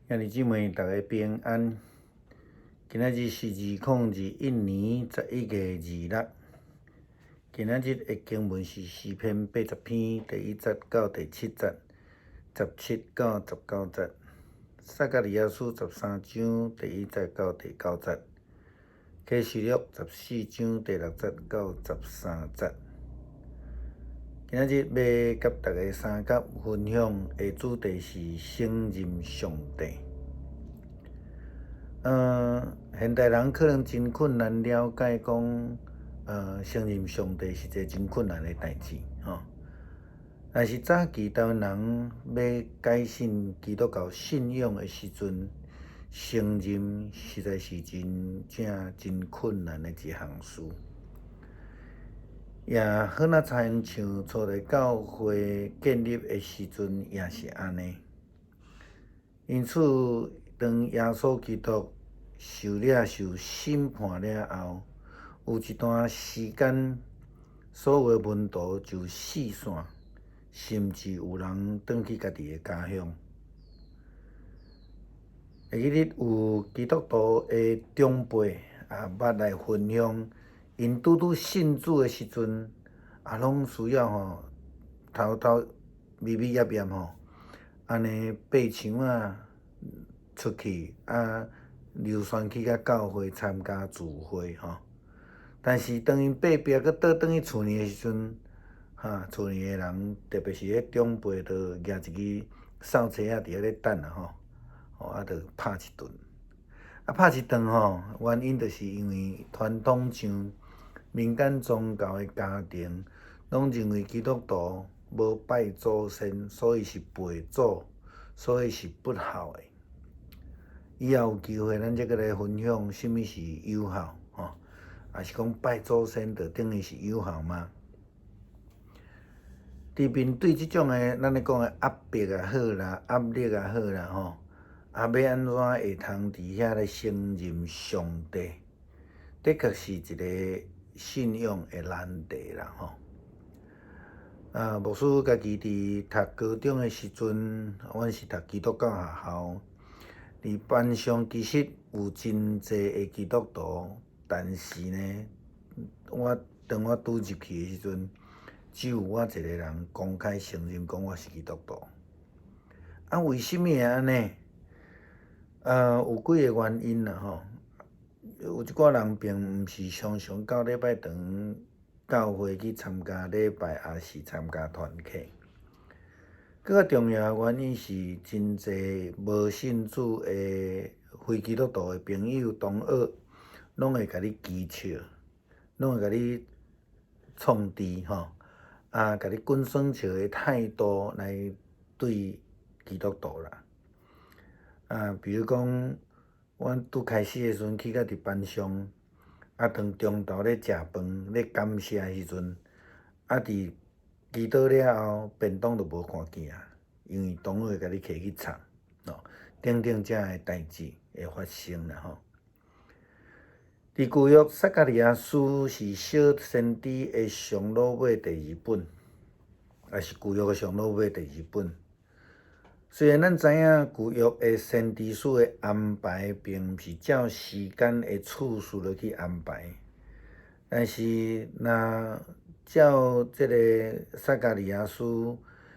兄弟姊妹，逐家平安。今仔日是2021年11月26。今仔日的經文是詩篇80篇第1節到第7節，17到19節。撒迦利亞書13章第1節到第9節。啟示錄14章第6節到13節。今仔日欲佮大家相佮分享的主題是承認上帝。現代人可能真困難了解講，承認上帝是一个真困難的代誌，吼。但是早期台灣人欲改信基督教信仰的時陣，承認實在是真正真困難的一項事。也好若親像初代教會建立的時陣，也是按呢。因此，當耶穌基督受了受審判了後，有一段時間，所有的門徒就四散，甚至有人轉去家己的家鄉。會記得有基督徒的長輩也捌來分享，𪜶拄拄信主的時陣，啊，攏需要吼偷偷秘密狺狺吼，按呢爬牆仔出去，啊，溜紲去佮教會參加聚會吼。但是當𪜶爬壁閣倒轉去厝裡的時陣，哈，厝裡的人，特別是彼長輩，就舉一支掃車仔佇遐咧等啊吼，吼啊，就拍一頓。啊，拍一頓吼，原因就是因為傳統上民間宗教的家庭，攏認為基督徒無拜祖先，所以是背祖，所以是不孝的。以後有機會，咱再閣來分享啥物是有孝吼，抑是講拜祖先就等於是有孝嗎？佇面對這種的，咱咧講的壓迫也好啦，壓力也好啦吼，啊，欲按怎會通佇遐咧承認上帝，的確是一个信仰的難題啦吼。啊，牧師家己佇讀高中的時陣，阮是讀基督教學校，佇班上其實有真濟的基督徒，但是呢，我當我拄入去的時陣，只有我一个人公開承認講我是基督徒。啊，為啥物會按呢？有幾个原因啦吼。有一寡人並毋是常常到禮拜堂教會去參加禮拜，抑是參加團契。閣較重要的原因是，真濟無信主的非基督徒的朋友同學，攏會共你譏笑，攏會共你創治吼，啊，共你滾耍笑的態度來對基督徒啦。啊，比如講，阮拄開始的時陣去到佇班上，啊，當中晝咧食飯咧感謝的時陣，啊，佇祈禱了後，便當就無看見啊，因為同學會共你揢去藏，吼，等等這的代誌會發生啦吼。佇舊約撒迦利亞書是小先知的上老尾第二本，也是舊約的上老尾第二本。雖然咱知影舊約的先知書的安排，並毋是照時間的次序落去安排，但是若照這个撒迦利亞書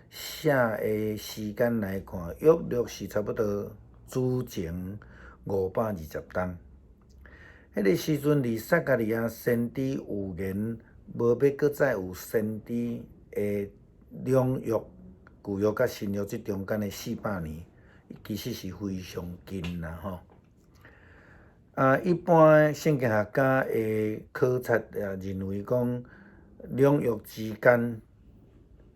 寫的時間來看，約略是差不多主前520冬。彼个時陣，離撒迦利亞先知預言無欲閣再有先知的兩約。舊約佮新約這中間的400年，其實是非常近啦吼。啊，一般聖經學家的考察也認為講，兩約之間，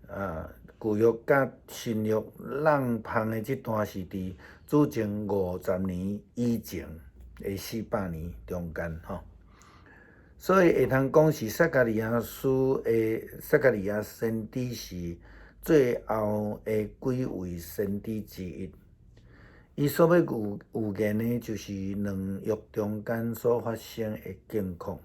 啊，舊約佮新約挵縫的這段是佇主前50年以前的四百年中間吼。所以會通講是撒迦利亞書的撒迦利亞先知是最後的幾位先知之一，伊所欲預言的，就是兩約中間所發生的境況。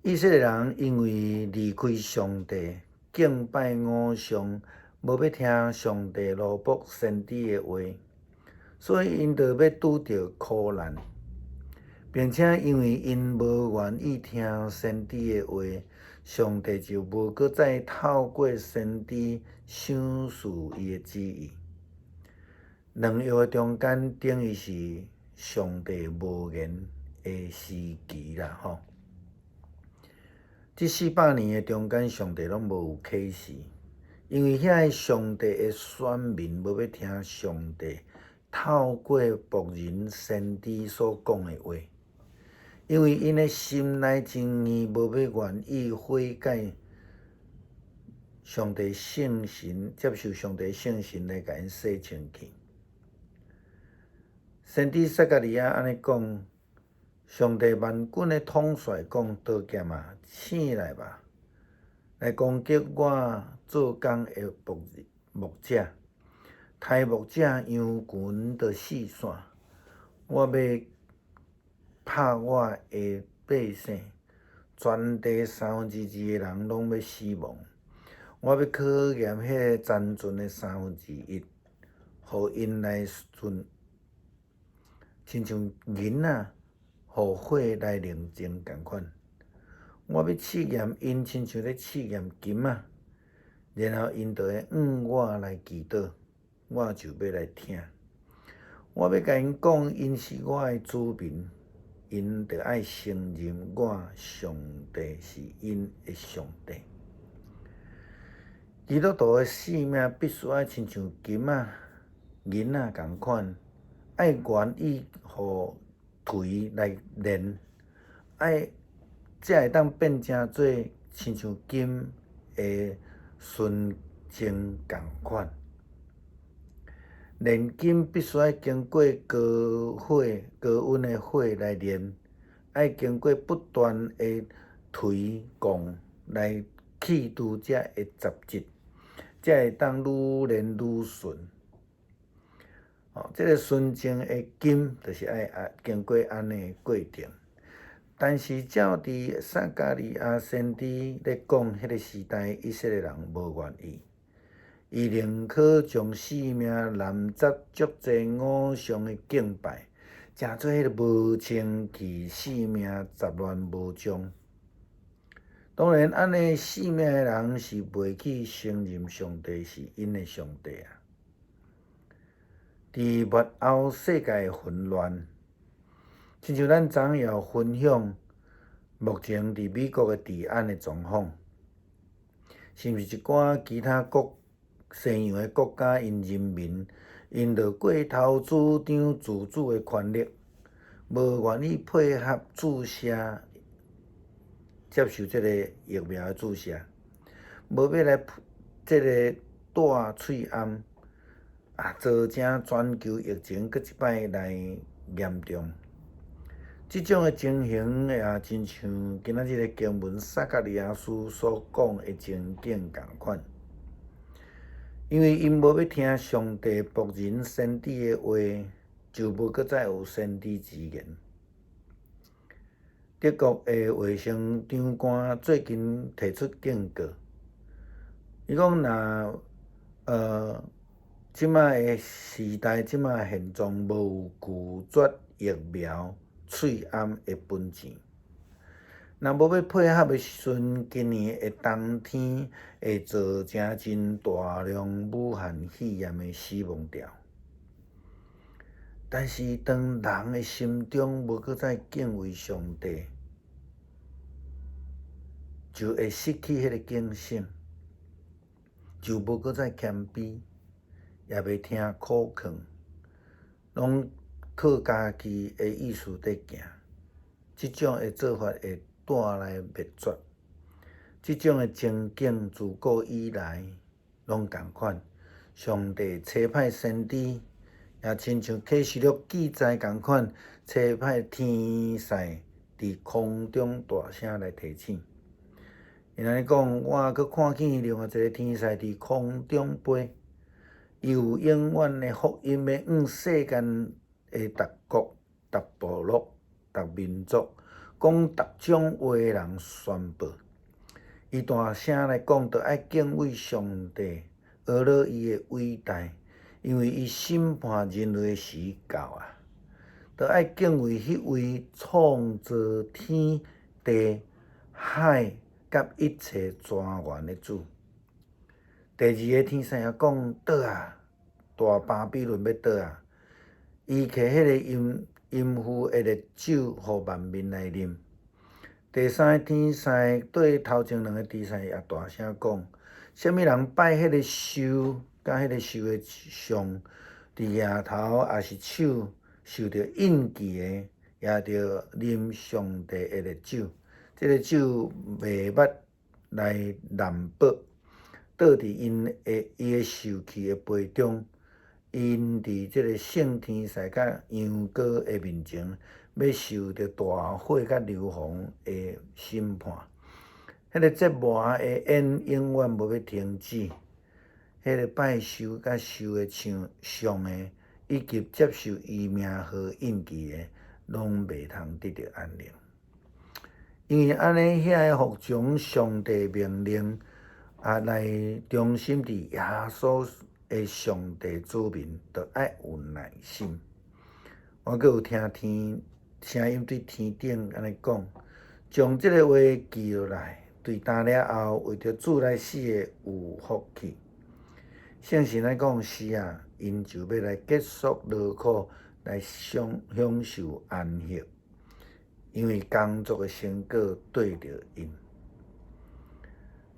以色列人因為離開上帝，敬拜偶像，無欲聽上帝奴僕先知的話，所以𪜶就欲拄著苦難，並且因為𪜶無願意聽先知的話，上帝就無閣再透過先知賞賜伊的旨意。兩約的中間，等於是上帝無言的時期啦，吼。這400年的中間，上帝攏無有啟示，因為遐个上帝的選民無欲聽上帝透過僕人先知所講的話，因為𪜶的心內真硬，無欲願意悔改，上帝聖神接受上帝聖神來共𪜶洗清氣。先知撒迦利亞按呢講：上帝萬軍的統帥講，刀劍啊，醒來吧，來攻擊我做工的牧牧者，刣牧者羊群就四散。我欲拍我的百姓，全地三分之二的人攏欲死亡。我欲考驗彼个殘存的三分之一，予𪜶來存，親像銀仔予火來煉淨仝款。我欲試驗𪜶，親像咧試驗金仔，然後𪜶就會向我來祈禱，我就欲來聽。我欲共𪜶講，𪜶是我的子民，𪜶著愛承認我上帝是𪜶的上帝。基督徒的生命必須愛親像金仔、銀仔仝款，愛願意予錘來煉，愛才會當變成做親像金的純淨仝款。煉金必須愛經過高火、高溫的火來煉，愛經過不斷的錘摃來去除這的雜質，才會當愈煉愈純。哦，這个純淨的金，就是愛經過按呢的過程。但是照佇撒迦利亞先知咧講，彼个時代以色列人無願意，伊寧可將性命濫雜足濟偶像的敬拜，成做彼个無清氣性命雜亂無章。當然，按呢性命的人是袂去承認上帝是𪜶的上帝啊。佇末後世界的混亂，親像咱昨昏分享，目前佇美國的治安的狀況，是毋是一寡其他國西洋的國家，𪜶人民𪜶就過頭主張自主的權利，無願意配合注射，接受這個疫苗的注射，無欲來這个戴喙罨，啊，造成全球疫情閣一擺來嚴重。這種的情形也親像今仔日的經文撒迦利亞書所講的情景仝款。因為𪜶無欲聽上帝僕人先知的話，就無閣再有先知之言。德國的衛生長官最近提出警告，伊講若這擺的時代，這擺現狀無有拒絕疫苗、喙罨的本錢，若無欲配合的時陣，今年的冬天會造成真大量武漢肺炎的死亡潮。但是，當人的心中無閣再敬畏上帝，就會失去彼个警醒，就無閣再謙卑，也袂聽苦勸，攏靠家己的意思佇行。這種的做法會帶來滅絕。這種的情景自古以來攏仝款。上帝差派先知，也親像啟示錄記載仝款，差派天使佇空中大聲來提醒。伊按呢講，我閣看見另外一个天使佇空中飛，伊有永遠的福音欲向世間的逐國、逐部落、逐民族，講逐種話的人宣報。伊大聲來講，著愛敬畏上帝，學了伊的偉大，因為伊審判人類的時到啊，著愛敬畏彼位創造天地海佮一切泉源的主。第二个天使也講：倒啊，大巴比倫欲倒啊！伊摕彼个淫淫婦的烈酒，予萬民來啉。第三个天使對頭前兩个天使也大聲講：啥物人拜彼个獸，佮彼个獸的像，佇額頭抑是手受著印記的，也著啉上帝的烈酒。這个酒袂捌來濫倒，倒佇𪜶的伊的受氣的杯中。𪜶佇這个聖天使佮羊羔的面前，欲受著大火佮硫磺的審判。彼个折磨的煙永遠無欲停止。彼个拜獸佮獸的像像的，以及接受伊名號印記的，攏袂通得著安寧。因為按呢，遐个服從上帝命令，啊，來忠心佇耶穌的上帝子民，著愛有耐心。我閣有聽天聲音對天頂按呢講：將這个話記落來，對今了後為著主來死的有福氣。聖神來講是啊，𪜶就欲來結束勞苦，來享享受安息，因為工作的成果綴著𪜶。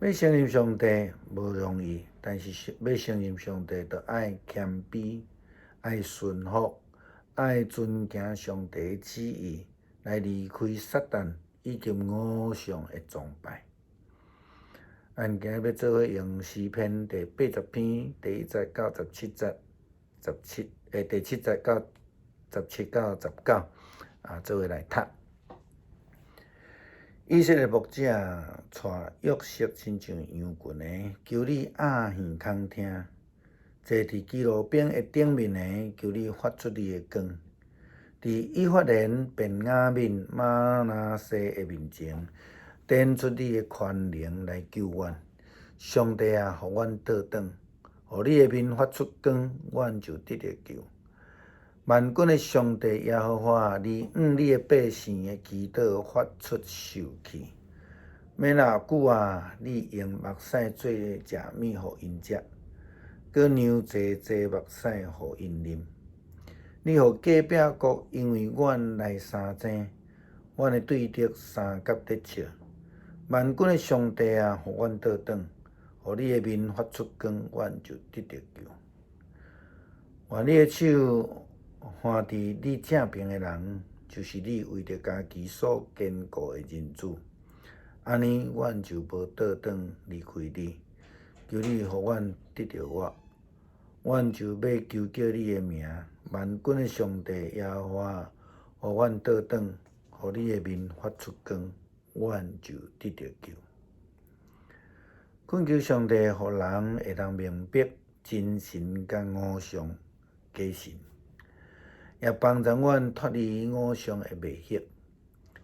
欲承認上帝無容易，但是欲承認上帝，著愛謙卑，愛順服，愛遵行上帝的旨意，來離開撒旦以及偶像的崇拜。咱今日欲做伙用詩篇第80篇第1節到17節，十七欸第七節到17到19啊，做伙來讀。以色列牧者帶約瑟親像羊群的，求你掩耳空聽；坐佇基路伯的頂面的，求你發出你的光。佇以法蓮、便雅憫、瑪拿西的面前，展出你的權能來救阮。上帝啊，予阮倒轉，予你的面發出光，阮就得著救。萬軍的上帝耶和華，你向你的百姓的祈禱發出受氣。欲偌久啊？你用目屎做食物予𪜶食，閣釀濟濟目屎予𪜶啉。你予隔壁國因為阮來相爭，阮的對敵相佮咧笑。萬軍的上帝啊，予阮倒轉，予你的面發出光，阮就得著救。願你的手看佇你正爿的人，就是你為著家己所堅固的人子。按呢，阮就無倒轉離開你。求你予阮得著我，阮就欲求叫你的名。萬軍的上帝耶和華，予阮倒轉，予你的面發出光，阮就得著救。懇求上帝，予人會當明白真神佮偶像假神，也幫助阮脫離偶像的迷惑，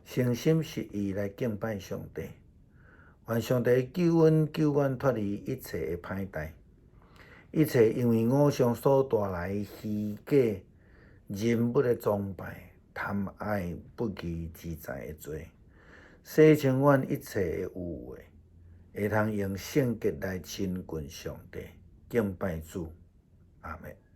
誠心實意來敬拜上帝。願上帝救恩救阮脫離一切的歹代，一切因為偶像所帶來虛假人物的崇拜、貪愛不義之財的罪，洗清阮一切的污穢，會通用聖潔來親近上帝，敬拜主。阿們。